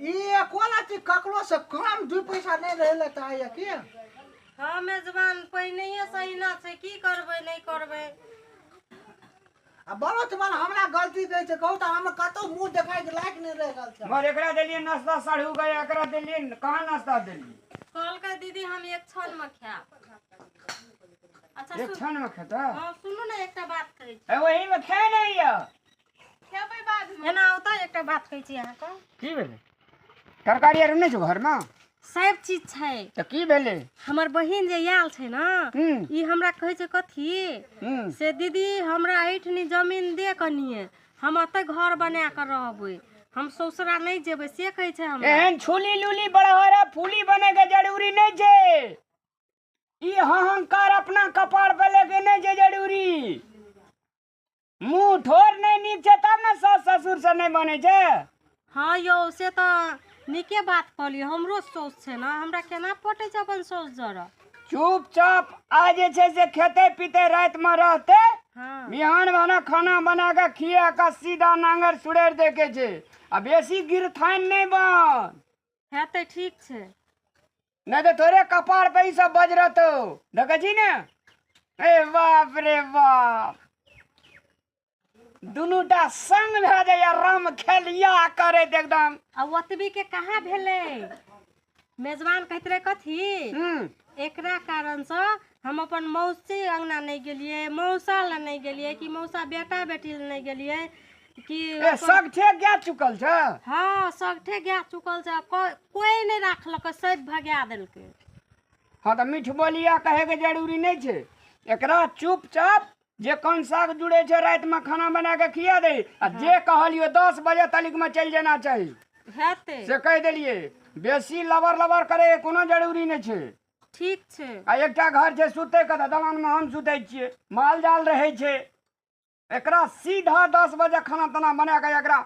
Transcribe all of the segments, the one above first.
ई एको चीज ककरो से कम 2 पैसा नहीं रहले चाहैया की? हाँ मेजबान पहिनहिए से अहिना छै, की करबै नहि करबै। आ बड़ो मन हमरा गलती कहै छै, कहू तऽ हम कतौ मुँह देखाइ के लायक नहि रहि गेल छै। मगर एकरा देलियै नाश्ता साढ़ू गया, एकरा देलियै कहाँ नाश्ता देलियै? कहलकै दीदी हम एक क्षण में खायब। अच्छा एक क्षण में खेतै? हाँ सुनू ने एकटा बात कहै छी। वही में खाय नहीं यऽ। खेबै बाद में। एना आउ तऽ एकटा बात कहै छी अहाँके। की भेलै? तरकारी आर नहि छै घरमे? सब चीज छै। तऽ की भेलै? हमर बहिन जे आयल छै ने, ई हमरा कहै छै कथी से दीदी हमरा एहिठनी जमीन दे कनिये, हम एतऽ घर बना कऽ रहबै, हम ससुरा नहि जेबै, से कहै छै हमरा। एहन छुली लुली बड़हरा फूली बने के जरूरी नहि छै। ई अहंकार अपना कपार पर लेके नहि छै जरूरी। मुँह ठोर नहि नीक छै तब ने सास ससुर से नहि बनै छै। हाँ यौ से तऽ नीके बात कहलियै, हमरो सोच छै ने, हमरा केना पटै छै अपन सोच जरा। चुपचाप आ जे छै से खेते पीते रातिमे रहते, हाँ। बिहान बना खाना बना के खिया के सीधा नांगर सुड़ेर दे के छै, आ बेसी गिरथान नहि बन। हेतै ठीक छै। नहि तऽ तोरे कपार पे ई सब बजरतौ, देखै छी ने? ए बाप रे बाप, दुनूटा संग भए जाइया राम खेलिया करैत एकदम। आ ओतबी के कहाँ भेलै? मेजबान कहैत रहे कथी, एकरा कारणसँ हम अपन मौसी अंगना नहि गेलियै, मौसा लए नहि गेलियै, कि मौसा बेटा बेटी लए नहि गेलियै, कि सगठे गा चुकल छै। हाँ सगठे गा चुकल छै, कोई नहि राखलकै, सब भगा देलकै। हाँ तऽ मीठ बोलिया कहैके जरूरी नहि छै। एकरा चुपचाप जे कौन साग जुड़े छै रातिमे खाना बना के खिया दे, आ जे कहलियो 10 बजे तलिक में चलि जेना चाही। हेतै से कहि देलियै। बेसी लबर लबर करे कोनो जरूरी नहि छै। ठीक छै। आ एकटा घर छै सुतै के, तऽ दलान में हम सुतै छियै, माल जाल रहै छै। एकरा सीधा 10 बजे खाना ताना बना के एकरा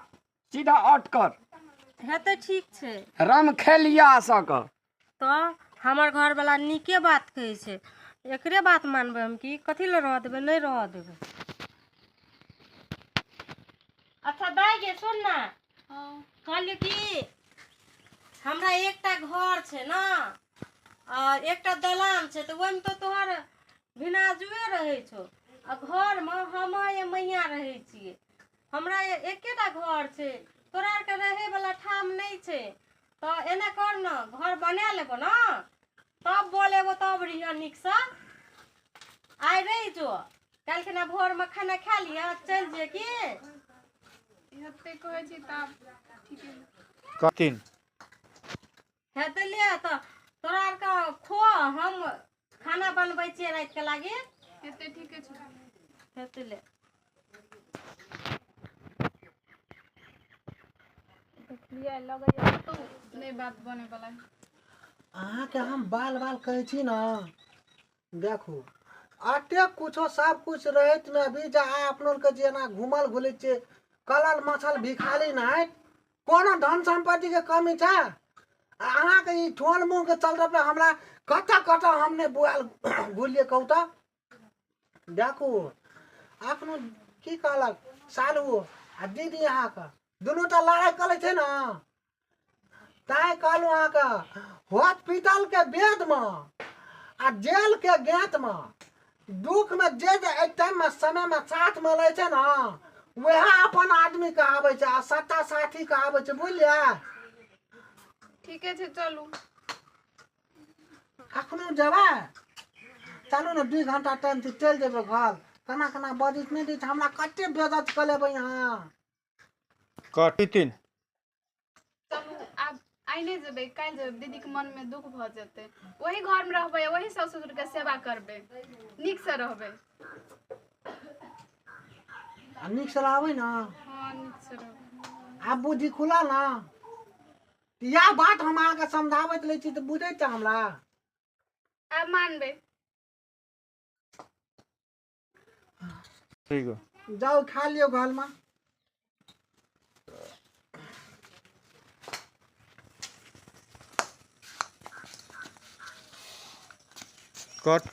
सीधा आउट कर। हेतै ठीक छै। राम खेलिया सबके। तऽ हमर घरवला नीके बात कहै छै, एकरे बात मानबै हम की? कथी लए रहऽ देबै? नहि रहऽ देबै। अच्छा दाइ गे सुन ना, कहलियै कि हमरा एकटा घर छै ने आ एकटा दलान छै, तऽ ओहिमे तऽ तोहर भिनाजुए रहै छौ, आ घरमे हम आ मैया रहै छियै। हमरा एकेटा घर छै, तोरा आरके रहैवला ठाम नहि छै, तऽ एना कर ने, घर बना लेबो ने तब बोलेबो, तब रहियो नीकसँ। आइ रहि जो, काल्हिखिना भोरमे खाना खा लिअ चलि जियै की? हेतै कहै छी तब ठीके। कथिन हेतै ले तऽ तोरा आरके खो, हम खाना बनबै छियै रातिके लागि। हेतै ठीके छै। हेतै ले। देखलियै लगैया कतौ नहि बात बने वाला। अहाँके हम बाल बाल कहै छी ने, देखू अतेक कुछो सब कुछ रहैत में अभी जे आइ अपनो के जेना घूमल घुलै छियै, कलल मछल भिखारी नहि, कोनो धन सम्पत्ति के कमी छै? आ अहाँके ई ठोल मुँह के चलते पे हमरा कतऽ कतऽ हम नहि बुआल घुलियै कहू तऽ। देखू अखनो की कहलक सालू आ दीदी अहाँके दुनूटा लड़ाइ करै छै ने, तैं कहलहुँ अहाँके हॉस्पिटल के बेडमे आ जेल के गेटमे दुखमे जे जे एहि टाइममे समयमे साथमे लै छै ने, वएह अपन आदमी कहाबै छै आ सत्ता साथी कहाबै छै, बुझलियै? ठीके छै चलू। अखनो जेबै? चलू ने, 2 घंटा टाइम छै, चलि जेबै घर। केना केना बजैत नहि दै छै, हमरा कते बेइज्जत कऽ लेबै अहाँ। कटी तीन। चलू आब आइ नहि जेबै, काल्हि जेबै, दीदीके मनमे दुख भऽ जेतै। वही घरमे रहबै, वही सासु ससुरके सेवा करबै, नीकसँ रहबै। आ नीकसँ रहबै ने? हाँ नीकसँ रहबै। आब बुद्धि खुलल ने? इएह बात हम अहाँके समझाबैत लै छी तऽ बुझै छै हमरा? आब मानबै। ठीक। जाउ खा लियौ घरमे। कट।